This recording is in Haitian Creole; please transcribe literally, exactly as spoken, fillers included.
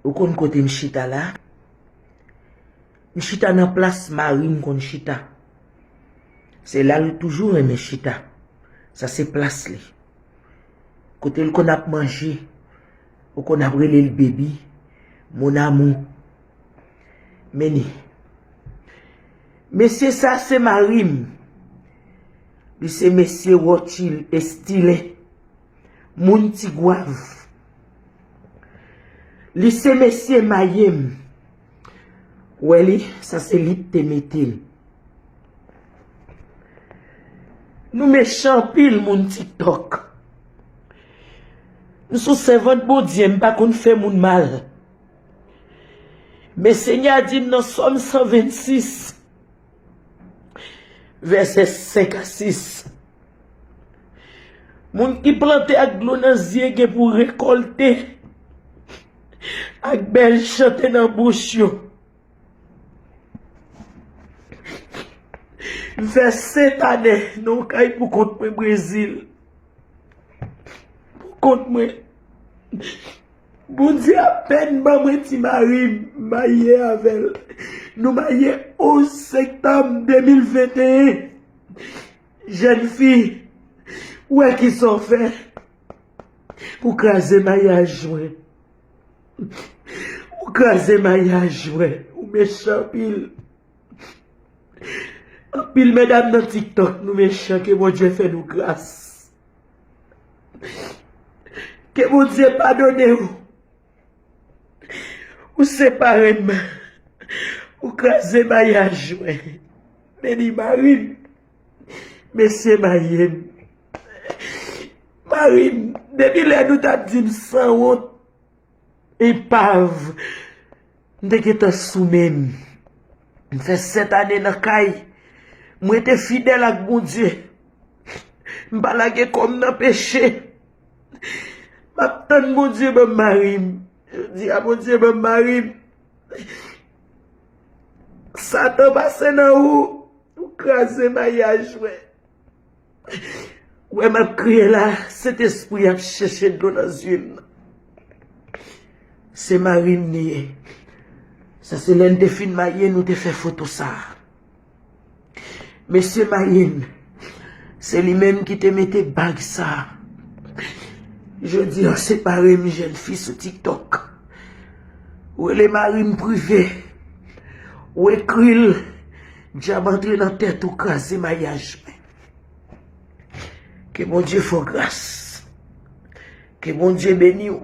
Ou konn kote m chita la? M chita nan plas mari m konn chita. Se la l toujou renmen chita. Sa se plas li. Kote l konn ap manje, ou konn ap rele l baby, mon amour. Men ni. Mesye sa se mari m. Li se mesye Rothschild Estilin. Moun Tigwav. Li se mesye maye m. Ou wè li, sa se li k te mete l. Nou mechan anpil moun TikTok. M se yon sèvant Bondye, m pa konn fè moun mal. Men Senyè a di m nan Sòm san vennsis, vèsè senk a sis. Moun ki plante ak dlo nan zye gen pou rekòlte ak bèl chante nan bouch yo. M fè sentane nan yon kay pou kont mwen Brezil. Pou kont mwen. Bondye apèn ban mwen ti mari m, m marye avè l. Nou marye onz septanm de mil venteyen. Jèn fi, ou wè kisa w fè? Ou kraze maryaj mwen. Ou kraze maryaj mwen. Ou mechan anpil. Anpil medam nan TikTok, nou mechan, ke Bondye fè nou gras. Ke Bondye padone w. Ou separe m. Ou kraze maryaj mwen. Men ni mari m. Mesye maye m. Mari m, depi lè nou t ap di m sanwont, epav, m te gentan sou men m. M fè sèt ane nan kay. M rete fidèl ak Bondye. M pa lage kò m nan peche. M ap tann Bondye ban m mari m. Jodi a, Bondye ban m mari m. Satan pase nan ou. Ou kraze maryaj mwen. Ou wè m ap kriye la, Sentespri ap chèche dlo nan zye m. Se mari m li ye. Sa se lè n te fin marye, nou te fè foto sa. Mesye maye m, se li menm ki te mete bag sa. Jodi a, separe m, jèn fi sou TikTok. Ou rele mari m prive. Ou ekri l. Dyab antre nan tèt ou, kraze maryaj mwen. Ke Bondye fè w gras. Ke Bondye beni w.